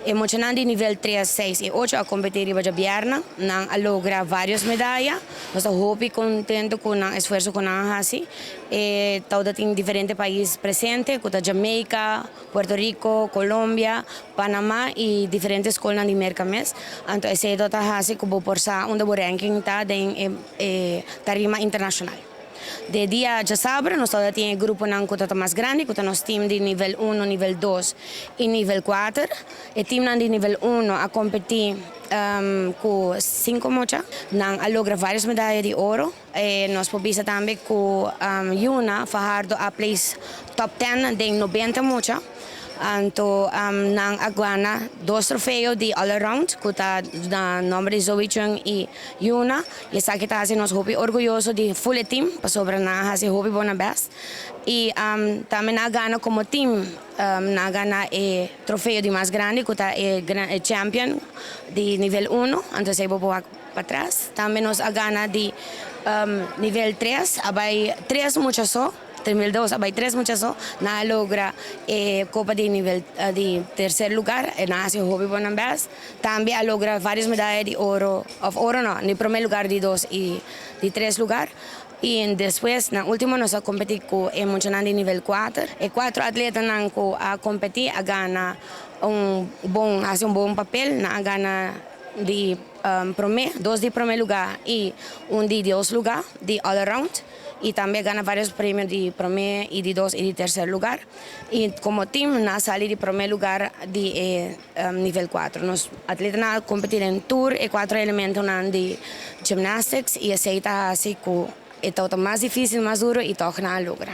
E muchanan di nivel 3, 6 y 8 a competi riba diabierna, nan a logra varios medaya. Nos ta hopi contento cu nan esfuerso cu nan a haci. E tabatin diferente pais presente, cu Jamaica, Puerto Rico, Colombia, Panama y diferente scol di Merca mes. Anto esey ta haci cu por sa unda ranking ta den tarima internacional. Di dia diasabra, nos tin gruponan cu ta mas grandi, cu nos team di nivel 1, nivel 2 y nivel 4. E team di nivel 1 a competi cu cinco mucha, nan a logra varios medaya di oro. E nos por bisa tambe cu Yuna Fajardo a place top 10 den 90 mucha. Anto nan a gana dos trofeo di all around, cu ta na nomber di Zoe Chung y Yuna. Y esaki ta haci nos hopi orguyoso di full team, pasobra nan a haci hopi bon best. Y tambe nan a gana como team, nan a gana e trofeo di mas grandi, cu ta e champion di nivel 1, anto esey bo patras. Tambe nos a gana di nivel 3, a bay tres mucha so, nivel 2, a bay tres mucha so, nan a logra copa di nivel di tercer lugar, y nan a haci hopi bon best. Tambe a logra varios medaya di oro, of oro no, di prome lugar, di dos y di tres lugar. Y despues, na ultimo, nos a competi cu e muchanan di nivel 4. E cuatro atletanan cu a competi a gana un bon, haci un bon papel, nan a gana di prome, dos di prome lugar y un di dos lugar, di all around. Y tambe a gana varios premio di prome y di dos y di tercer lugar. Y como team, nan a sali di prome lugar di nivel 4. Nos atletanan a competi den tur e cuatro elementonan di gymnastics y esey ta asina cu e ta mas dificil, mas duro y toch nan a logra.